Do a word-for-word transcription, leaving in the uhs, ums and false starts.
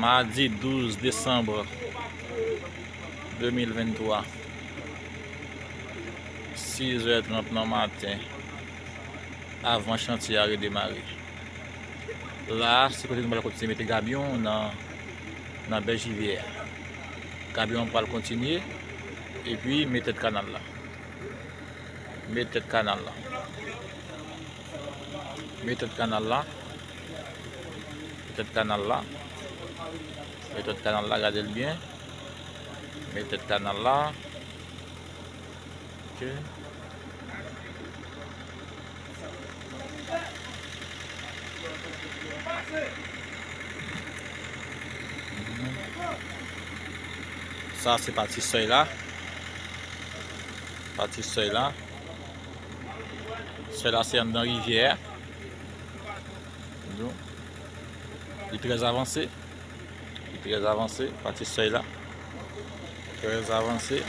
Madi douz desanm de mil venntwa, sis è trant nan maten, avan chantye a redemare. La a, se kote nou pral kontinye mete gabyon nan, nan bèch rivyè a. Gabyon an pral kontinye, epi met tèt kanal la. Met tèt kanal la. Met tèt kanal la. Met tèt kanal la. Met tèt kanal la, gade l byen. Met tèt kanal la. Ok. Sa se pati sèy la. Pati sèy la. Sèy la se anndan rivyè a. Li trè avanse. Li trè avanse. Pati sèy la. Trè avanse.